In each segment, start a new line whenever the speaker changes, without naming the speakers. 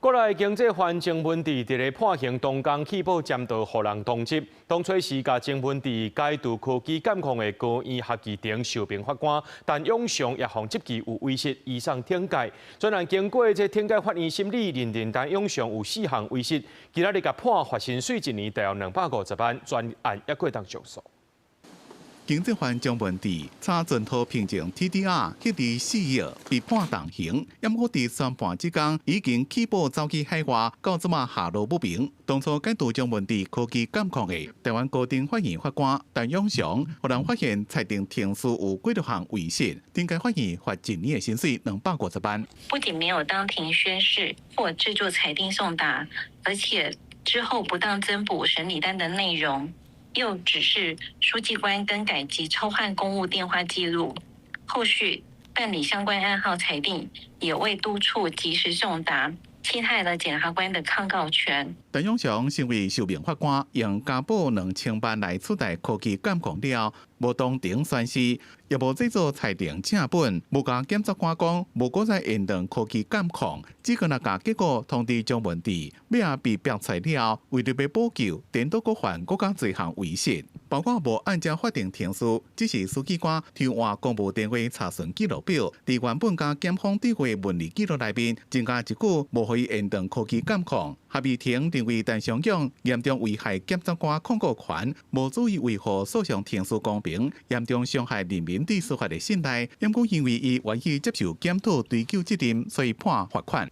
過來經濟犯鄭文智佇咧判刑當工棄保潛逃，予人通緝。當初時共鄭文智解除科技監控的高院合議庭受命法官陳永祥也予質疑有違失，移送懲戒。專案經過這懲戒法院審理，認定陳永祥有四項違失，今仔日共判罰薪水一年大約250萬，全案猶閣會當上訴。
經濟犯張文智，炒存託憑證 TDR 彼佇4億，被判重刑。毋過佇宣判這工已經棄保走去海外，到這馬下落不明。當初解除張文智科技監控的台灣高等法院法官陳永祥，予人發現裁定程序有幾多項違失，頂該法院罰一年的薪水250萬。
不僅沒有當庭宣示或製作裁定送達，而且之後不當增補審理單的內容。又指示書記官更改及抽換公務電話記錄，後續辦理相關案號裁定也未督促及時送達，侵害了檢察官的抗告權。
陳永祥身為受命法官，用加保2000萬來取代科技監控了，無當庭宣誓，也無製作裁定正本，無共檢察官講，無閣再延長科技監控，只閣若共結果通知張文智，尾仔被逼出了，為著欲補救，顛倒閣犯閣較濟項違失，包括無按照法定程序，指示書記官替換公務電話查詢記錄表，佇原本佮檢方對話文字記錄內面增加一句無予伊延長科技監控。合議庭認為陳松勇嚴重危害檢察官控告權，無注意維護訴訟程序公平，嚴重傷害人民對司法的信賴。毋過因為伊願意接受檢討追究責任，所以判罰款。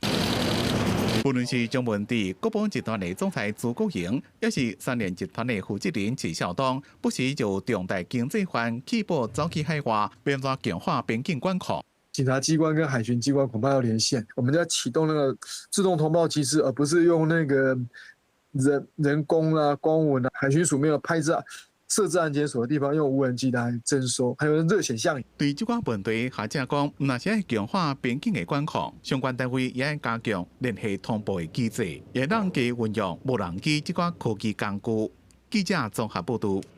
無論是張文智、國邦集團的總裁朱國榮，抑是三聯集團的負責人池紹東，不時就重大經濟犯棄保走去海外，欲按怎強化邊境管控。
警察機關跟海巡機關恐怕要連線，我們就要啟動那個自動通報機制，而不是用那個人工啦、公文啊。海巡署沒有派設設置安檢所的地方，用無人機來徵收，還有熱顯像。
對這個問題，學者講，若是欲強化邊境的管控，相關單位也愛加強聯繫通報的機制，會當加運用無人機這個科技工具。記者綜合報導。